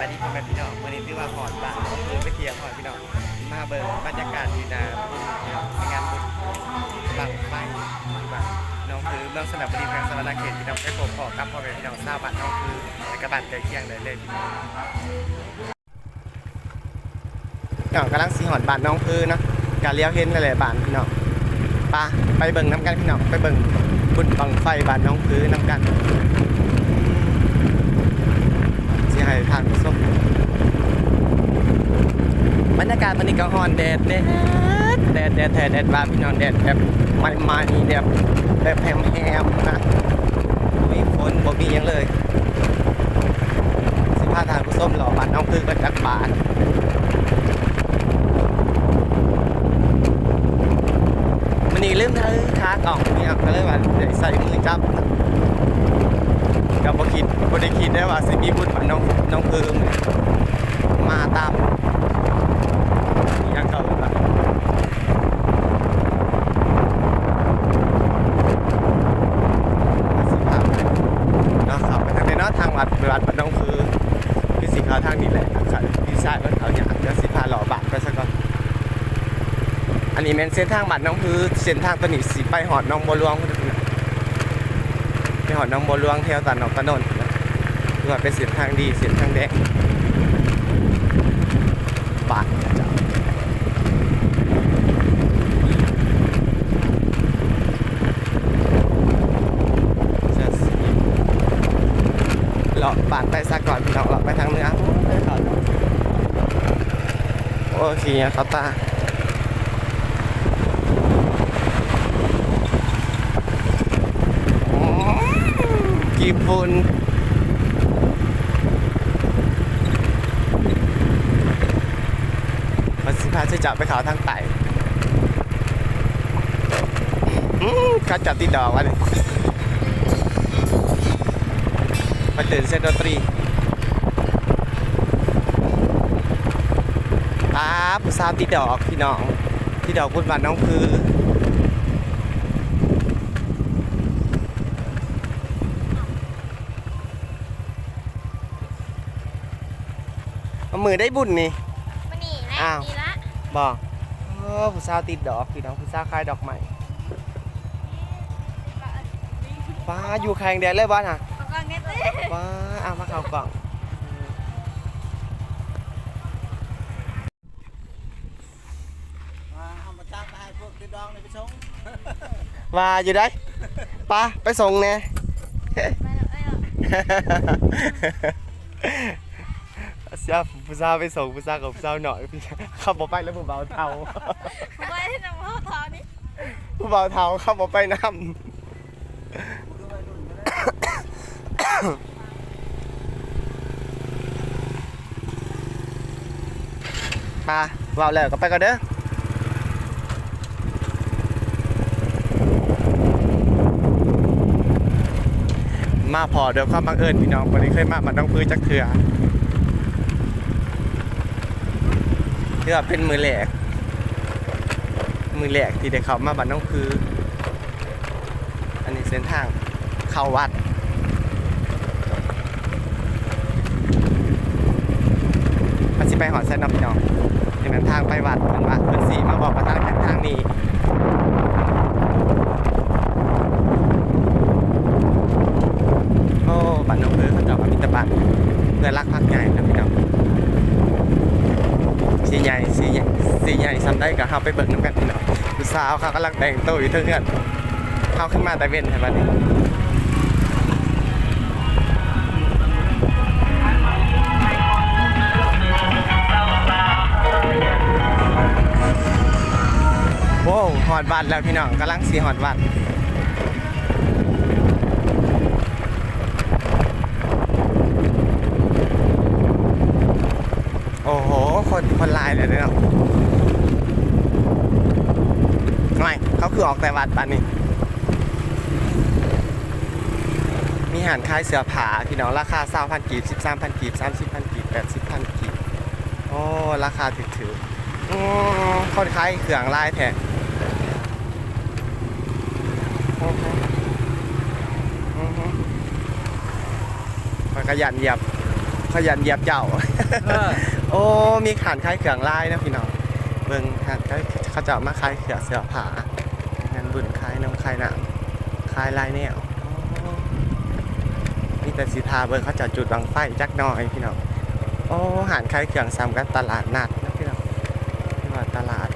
ພໍ່ແມ່ພີ່ນ້ອງ ມື້ນີ້ຖືວ່າຮອດບ້ານໜອງຜື ໄປທ່ຽວຮອດພີ່ນ້ອງ ມາເບິ່ງບັນຍາກາດຢູ່ໜ້າບຸນພີ່ນ້ອງ ໃນງານບຸນບັ້ງໄຟທີ່ບ້ານໜອງຜື ເມືອງສະລະບູລີ ແຂວງສະຫວັນນະເຂດ ພີ່ນ້ອງ ໄປພົບພໍ້ກັບພໍ່ແມ່ພີ່ນ້ອງຊາວບ້ານໜອງຜື ແລະກະບ້ານໃກ້ຄຽງໄດ້ເລີຍ. ພີ່ນ້ອງກຳລັງຊິຮອດບ້ານໜອງຜືເນາະ ກະຫຼຽວເຫັນຫຼາຍໆບ້ານພີ່ນ້ອງ. ປະ ໄປເບິ່ງນຳກັນພີ່ນ້ອງ ໄປເບິ່ງບຸນບັ້ງໄຟບ້ານໜອງຜືນຳກັນ ຊິໃຫ້ທ່ານຜູ້ຊົມ. ບັນຍາກາດມື້ນີ້ກະຮ້ອນແດດ ແດດ ແດດ ແດດແທ້ແດດວ່າພີ່ນ້ອງ ແດດແບບໃໝ່ໆ ແບບ ແບບແຮມໆນະ ບໍ່ມີຝົນ ບໍ່ມີຫຍັງເລີຍ. ຊິພາທ່ານຜູ້ຊົມເລາະບ້ານໜອງຜືກ່ອນຈັກບາດ. ມື້ນີ້ລືມຖືຂາກ້ອງພີ່ນ້ອງ ກະເລີຍວ່າໄດ້ໃຊ້ມືຈັບ ກະບໍ່ຄິດ ບໍ່ໄດ້ຄິດໄດ້ວ່າຊິມີບຸນບ້ານໜອງ ໜອງຜື ມາຕາມ ອີຫຍັງເຂົາເອີ້ນວ່າ ເຮົາຊິພາໄປເນາະ ເຂົ້າໄປທາງໃດເນາະ ທາງວັດ ໄປວັດບ້ານໜອງຜື ຄືຊິເຂົ້າທາງນີ້ແຫຼະ ຄັນດີໄຊມັນເຂົ້າຍາກ ດຽວຊິພາເລາະບ້ານໄປສາກ່ອນ. ອັນນີ້ແມ່ນເສັ້ນທາງບ້ານໜອງຜື ເສັ້ນທາງໂຕນີ້ຊິໄປຮອດໜອງບົວຫຼວງ ໄປຮອດໜອງບົວຫຼວງ ແຖວຕານອກຕາໂນນ ຖືວ່າເປັນເສັ້ນທາງດີ ເສັ້ນທາງແດງ ບ້ານເຈົ້າ. ເລາະບ້ານໄປສາກ່ອນພີ່ນ້ອງ ເລາະໄປທາງເໜືອ. ໂອ້ຍ ຂີ້ຫຍັງເຂົ້າຕາ ອືມ ຂີ້ຝຸ່ນ. ເຮົາຊິພາເຈົ້າໄປເຂົ້າທາງໃຕ້. ອືມ ເຂົາເຈົ້າຕິດດອກວ່ານີ້ ໄປຕື່ນສຽງດົນຕີ. ປາ ຜູ້ສາວຕິດດອກພີ່ນ້ອງ ຕິດດອກບຸນບ້ານໜອງຜື. ມື້ໃດບຸນນີ້? ມື້ນີ້ແຫຼະ. ອ້າວ ນີ້ລະ ບໍ່? ເອີ ຜູ້ສາວຕິດດອກພີ່ນ້ອງ ຜູ້ສາວຂາຍດອກໄມ້. ປ້າ ຢູ່ແຂວງແດນເລີຍບໍ່ນະ? ເຂົ້າກ້ອງແດ່ຕິ ປ້າ. ອ້າວ ມາເຂົ້າກ້ອງ. ວ່າຢູ່ໃດ໋ ປະ ໄປສົ່ງແດ່. ເສຍຜູ້ສາວໄປສົ່ງ ຜູ້ສາວກັບຜູ້ສາວນ້ອຍ ເຂົາບໍ່ໄປແລ້ວ ຜູ້ບ່າວເຖົ້າ ບໍ່ໄປນຳຜູ້ເຖົ້ານີ້ ຜູ້ບ່າວເຖົ້າເຂົາບໍ່ໄປນຳ. ປະ ເວົ້າແລ້ວກໍໄປກ່ອນເດີ. ມາພໍ້ໂດຍຄວາມບັງເອີນພີ່ນ້ອງ ບໍ່ໄດ້ເຄີຍມາບ້ານໜອງຜືຈັກເທື່ອ ຖືວ່າເປັນມື້ແລກ ມື້ແລກທີ່ໄດ້ເຂົ້າມາບ້ານໜອງຜື. ອັນນີ້ເສັ້ນທາງເຂົ້າວັດ ມັນຊິໄປຮອດໃສເນາະພີ່ນ້ອງ? ນີ້ແມ່ນທາງໄປວັດ ເພິ່ນວ່າເພິ່ນຊິມາບອກວ່າທາງ ທາງນີ້. ໂອ້ ບ້ານໜອງຜືເຂົາເຈົ້າກໍມີແຕ່ບ້ານເຮືອນຫຼັກພັກໃຫຍ່ເນາະພີ່ນ້ອງ ຊິໃຫຍ່ ຊິໃຫຍ່ ຊິໃຫຍ່ສ່ຳໃດກໍເຮົາໄປເບິ່ງນຳກັນພີ່ນ້ອງ. ຜູ້ສາວເຂົາກຳລັງແຕ່ງໂຕຢູ່ເທິງເຮືອນ ເຮົາຄືມາແຕ່ເວັນແທ້ບັດນີ້. ໂອ້ ຮອດວັດແລ້ວພີ່ນ້ອງ ກຳລັງຊິຮອດວັດ. ໂອ້ໂຫ ຄົນ ຄົນຫຼາຍເລີຍເນາະ. ໂອ້ຍ ເຂົາຄືອອກແຕ່ວັດປານນີ້. ມີຮ້ານຂາຍເສື້ອຜ້າພີ່ນ້ອງ ລາຄາຊາວພັນກີບ ສິບສາມພັນກີບ ສາມສິບພັນກີບ ແປດສິບພັນກີບ. ໂອ້ ລາຄາຖືກໆ. ອືມ ຄົນຂາຍເຄື່ອງຫຼາຍແທ້. ໂອ້ໂຫ ອືຮຶ ຂ້ອຍກະຢ້ານຢຽບ ເຂ ຢ້ານຢຽບເຈົ້າ. ເອີ ໂອ້ ມີຮ້ານຂາຍເຄື່ອງຫຼາຍເນາະພີ່ນ້ອງ. ເບິ່ງຮ້ານຂາຍ ເຂົາເຈົ້າມາຂາຍເຄື່ອງເສື້ອຜ້າ ງານບຸນ ຂາຍນົມ ຂາຍນ້ຳ ຂາຍຫຼາຍແນວ. ໂອ້ ມີແຕ່ຊິຖ້າເບິ່ງເຂົາເຈົ້າຈູດບັ້ງໄຟຈັກໜ່ອຍພີ່ນ້ອງ. ໂອ້ ຮ້ານຂາຍເຄື່ອງສ່ຳກັບຕະຫຼາດນັດເນາະພີ່ນ້ອງ ຫຼືວ່າຕະຫຼາດ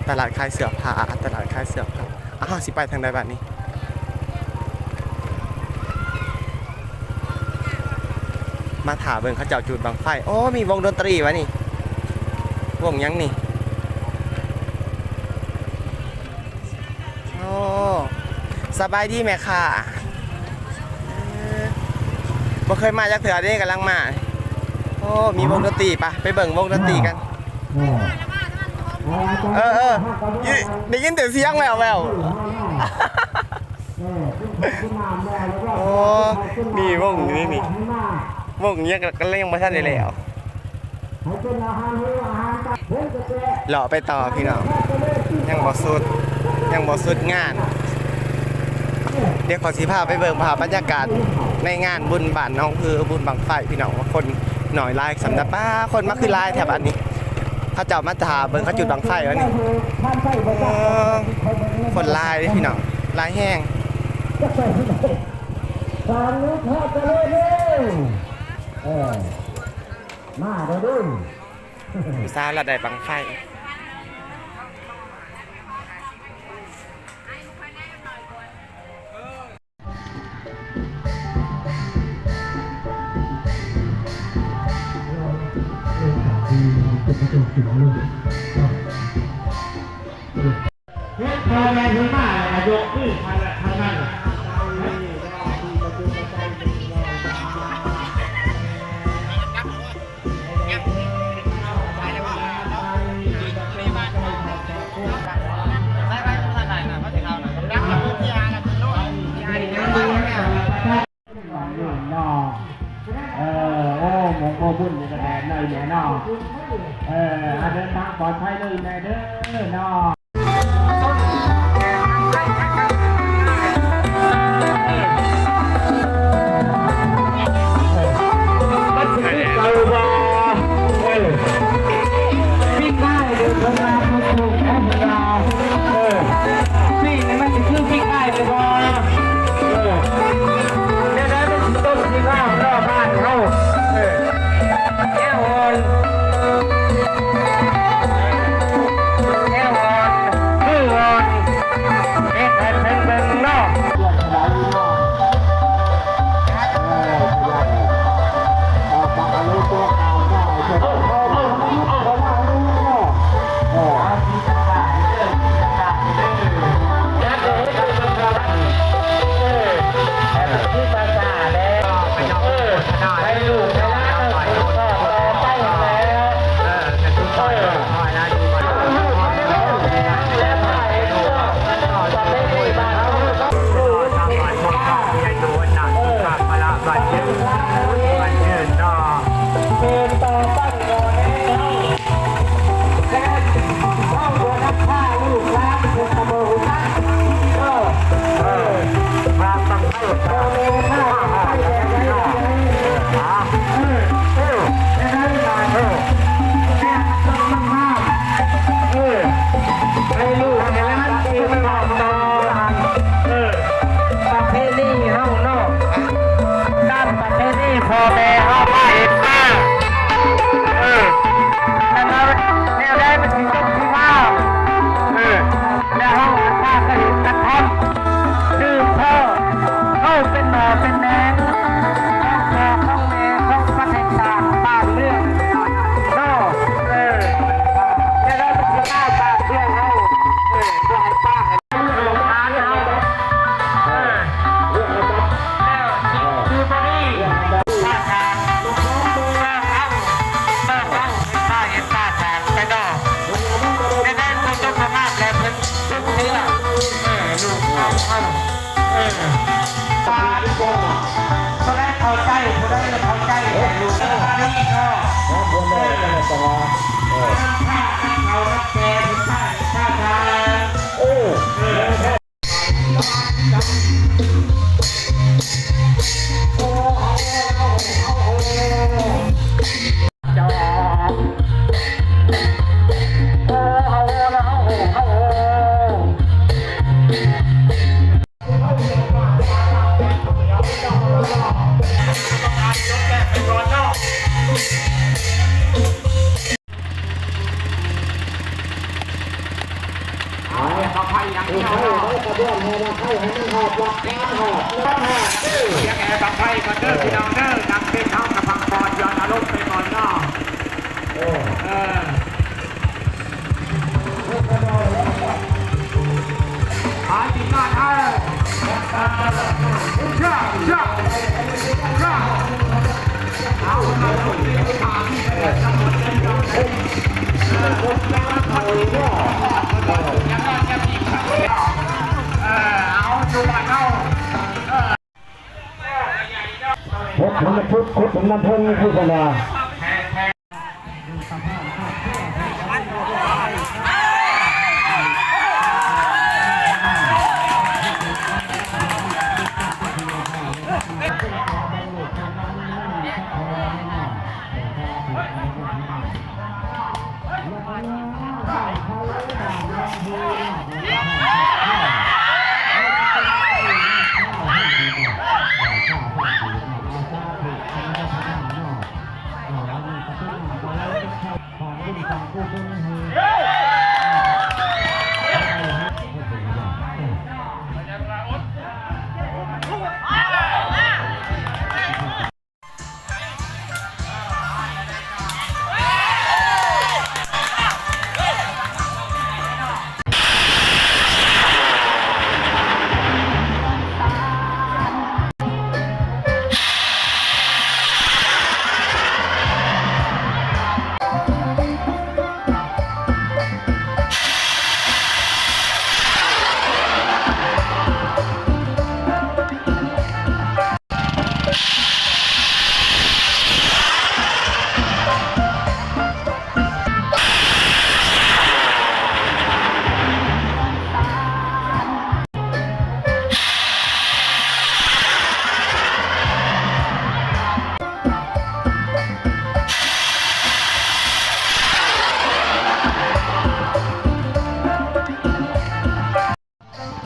ຕະຫຼາດຂາຍເສື້ອຜ້າ ຕະຫຼາດຂາຍເສື້ອຜ້າ. ອ້າວ ເຮົາຊິໄປທາງໃດບາດນີ້? ມາຖ້າເບິ່ງເຂົາເຈົ້າຈູດບັ້ງໄຟ. ໂອ້ ມີວົງດົນຕຣີວະນີ້ ວົງຫຍັງນີ້? ໂອ້ ສະບາຍດີແມ່ຄ້າ. ເອີ ບໍ່ເຄີຍມາຈັກເທື່ອເດ້ ກຳລັງມາ. ໂອ້ ມີວົງດົນຕຣີ ປະ ໄປເບິ່ງວົງດົນຕຣີກັນ. ເອີ ເອີ ໄດ້ຍິນແຕ່ສຽງແວ່ວໆ. ໂອ້ ມີວົງຢູ່ນີ້ ວົງຍັງ ກຳລັງ ຍັງບໍ່ທັນໄດ້ແລ້ວ. ເລາະໄປຕໍ່ພີ່ນ້ອງ ຍັງບໍ່ສຸດ ຍັງບໍ່ສຸດງານ. ດຽວຂໍຊິພາໄປເບິ່ງພາບບັນຍາກາດໃນງານບຸນບ້ານໜອງຜື ບຸນບັ້ງໄຟພີ່ນ້ອງ ວ່າຄົນໜ້ອຍຫຼາຍສ່ຳໃດ. ປ້າ ຄົນມາຄືຫຼາຍແທ້ບາດນີ້. ເຂົາເຈົ້າມາຖ້າເບິ່ງເຂົາຈູດບັ້ງໄຟວະນີ້. ເອີ ຄົນຫຼາຍເດ້ພີ່ນ້ອງ ຫຼາຍແຮງ. ມາເດີ ຜູ້ສາວລາວໄດ້ບັ້ງໄຟ. ເຫັນພໍ່ແມ່ເພິ່ນມາແລ້ວກໍຍົກມືໃຫ້ແລ້ວ ທາງນັ້ນ. ເອີ ໂອ້ ໝົງໂອ້ບຸນນີ້ກໍແມ່ນເນາະ ອີແມ່ເນາະ. ເອີ ເດີນທາງປອດໄພເດີ ອີແມ່ເດີເນາະ. ມັນຊິຄືເກົ່າບໍ່? ເອີ ປີກາຍເດີ ເພິ່ນວ່າເພິ່ນປູກ ເພິ່ນວ່າ ເອີ ປີນີ້ມັນຊິຄືປີກາຍ ເອີ ແນວໃດມັນຊິຕົ້ນຊິງາມເນາະ ບ້ານເຮົາ. ເອີ ແນວອ່ອນ ແນວອ່ອນ ຄືອ່ອນ ເຮັດໃຫ້ເພິ່ນເບິ່ງເນາະ. ໃຫ້ລູກໃຫ້ຫຼານສືບທອດຕໍ່ ເອີ ປະເພນີເຮົາເນາະ ຕາມປະເພນີພໍ່ແມ່ເຮົາມາເຮັດມາ. ເອີ ແນວໃດມັນຊິຕົກຊິງາມ ເອີ ແລ້ວເຮົາພາກັນເຮັດກັນທຳ ສືບທອດ ເຮົາເປັນພໍ່ເປັນແມ່ ຂອງພໍ່ຂອງແມ່ຂອງປະເທດຊາດບ້ານເມືອງເນາະ. ເອີ ແລ້ວເຮົາຈະມາບ້ານເມືອງເຮົາ ເອີ ບໍ່ໃຫ້ປ້າໃຫ້ລູກຫຼານເຮົາ ເອີ ແລ້ວຊິຄືບໍ່ດີ ພາສາເມືອງເຮົາ ເມືອງເຮົາເຮັດມາເຮັດມາສ້າງໄປເນາະ. ແນວໃດບໍ່ຕົກບໍ່ງາມແລ້ວເພິ່ນ ເອີ ລູກເຮົາ ເອີ ຜູ້ໃດເຂົ້າໃຈ ຜູ້ໃດເຂົ້າໃຈ ເອີ ລູກເຮົານີ້ເນາະ ເອີ ເອີ ເຂົານຳແຕ່ເພິ່ນໄປ ເອີ ເອີ. ໂອ້ ເອົາແລ້ວ ເອົາແລ້ວ ເອົາແລ້ວ ພີ່ນ້ອງເດີ ນັກເຕະເຮົາກະພັກຜ່ອນຢ່ອນອາລົມໄປກ່ອນເນາະ ເອີ ຫົດໃຫ້ມັນສຸດ ຂຸດໃຫ້ມັນເຖິງ ຄືເພິ່ນວ່າ.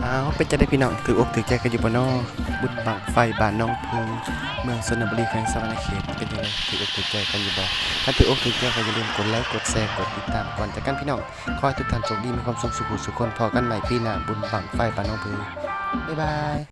ອ້າວ ເປັນຈັ່ງໃດພີ່ນ້ອງ ຖືກອົກຖືກໃຈກັນຢູ່ບໍ່ນໍ? ບຸນບັ້ງໄຟບ້ານໜອງເຜິງ ເມືອງຊົນນະບູລີ ແຂວງສະຫວັນນະເຂດ ເປັນຈັ່ງໃດ ຖືກອົກຖືກໃຈກັນຢູ່ບໍ່? ຄັນຖືກອົກຖືກໃຈກໍຢ່າລືມກົດໄລກ ກົດແຊ ກົດຕິດຕາມ ກ່ອນຈາກກັນພີ່ນ້ອງ ຂໍໃຫ້ທຸກທ່ານໂຊກດີ ມີຄວາມສຸກສູ່ຜູ້ສູ່ຄົນ ພໍ້ກັນໃໝ່ປີໜ້າ ບຸນບັ້ງໄຟບ້ານໜອງເຜິງ ບາຍບາຍ.